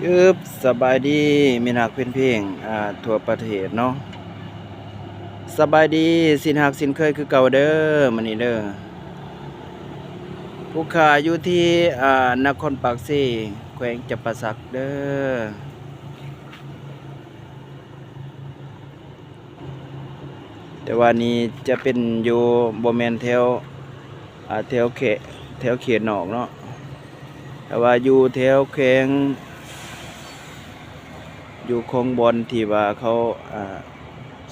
ອຶບ ສະບາຍດີມິດຮັກແຟນເພງ ອ່າ ທົ່ວປະເທດເນາະ. ສະບາຍດີຊິນຮັກຊິນເຄີຍຄືເກົ່າເດີ ມື້ນີ້ເດີ. ຜູ້ຂ້າຢູ່ທີ່ ອ່າ ນະຄອນປາກເຊ ແຂວງຈຳປາສັກເດີ. ແຕ່ວ່ານີ້ຈະເປັນຢູ່ ບໍ່ແມ່ນແຖວ ອ່າ ແຖວເຂດ ແຖວເຂດນອກເນາະ, ແຕ່ວ່າຢູ່ແຖວແຂວງ ຢູ່ຂອງບ່ອນທີ່ວ່າເຂົາ ອ່າ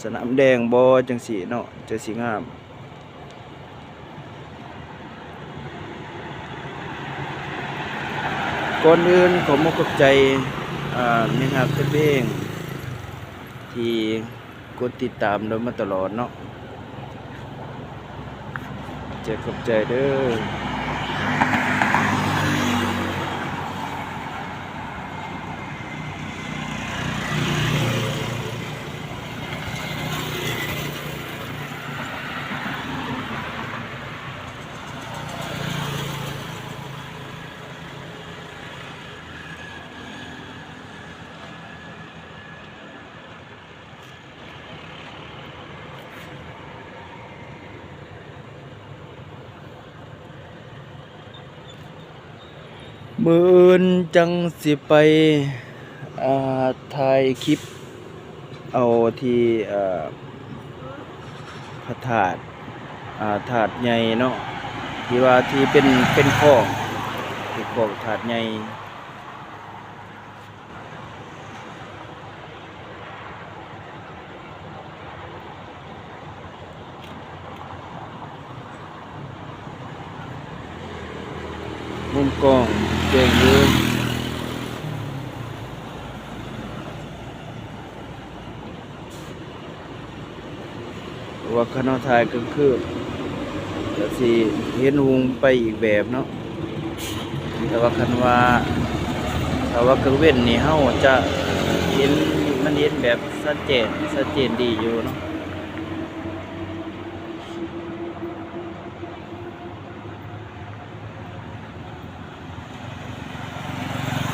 ສະໜາມແດງບໍ ຈັ່ງຊີ້ເນາະ ຈັ່ງຊິງາມ. ກ່ອນອື່ນຂໍຂອບໃຈ ອ່າ ມິດຮັກແຟນເພງທີ່ ກົດຕິດຕາມເຮົາມາຕະຫຼອດເນາະ. ຂອບໃຈ ຂອບໃຈເດີ. ມື້ອື່ນຈັ່ງຊິໄປ ອ່າ ຖ່າຍຄລິບເອົາທີ່ ອ່າ ພະທາດ ອ່າ ທາດໃຫຍ່ເນາະ ທີ່ວ່າທີ່ເປັນ ເປັນຂອງ ເປັນຂອງທາດໃຫຍ່. ມຸມກ້ອງແຈ້ງຢູ່ ເພາະວ່າຄັນເຮົາຖ່າຍກາງຄືນ ກະຊິເຫັນຮຸ່ງໄປອີກແບບເນາະ, ແຕ່ວ່າຄັນວ່າ ຖ້າວ່າກາງເວັນນີ້ ເຮົາຈະເຫັນ ມັນເຫັນແບບຊັດເຈນ ຊັດເຈນດີຢູ່ເນາະ.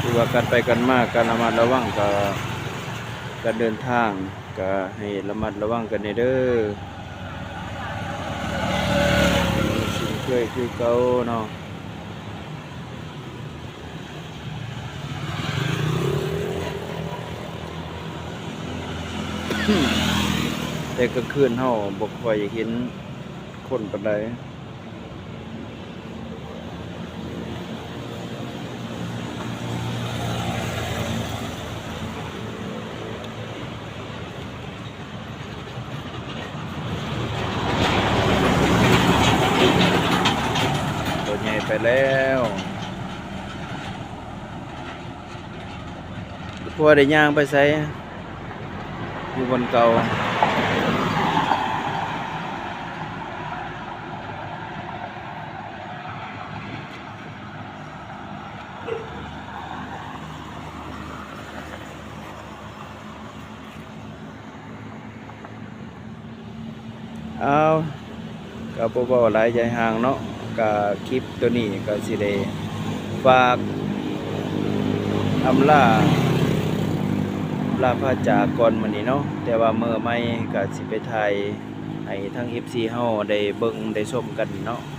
ຄືວ່າກັນໄປກັນມາ ກະລະມັດລະວັງ ກະ ການເດີນທາງ ກະໃຫ້ລະມັດລະວັງກັນແດ່ເດີ. ຊິນເຄີຍຄືເກົ່າເນາະ. ແຕ່ກາງຄືນເຮົາບໍ່ຄ່ອຍເຫັນຄົນປານໃດ. ໂຕໃຫຍ່ໄປແລ້ວ. ບໍ່ໄດ້ຍ່າງໄປໃສ ຢູ່ບ່ອນເກົ່າ. ອ້າວ ກະບໍ່ເວົ້າຫຼາຍໃຫຍ່ຫ່າງເນາະ, ກະຄລິບໂຕນີ້ກະຊິໄດ້ຝາກອຳລາ ອຳລາພາຈາກກ່ອນມື້ນີ້ເນາະ, ແຕ່ວ່າມື້ໃໝ່ກະຊິໄປຖ່າຍໃຫ້ທາງເອັຟຊີເຮົາໄດ້ເບິ່ງໄດ້ຊົມກັນເນາະ.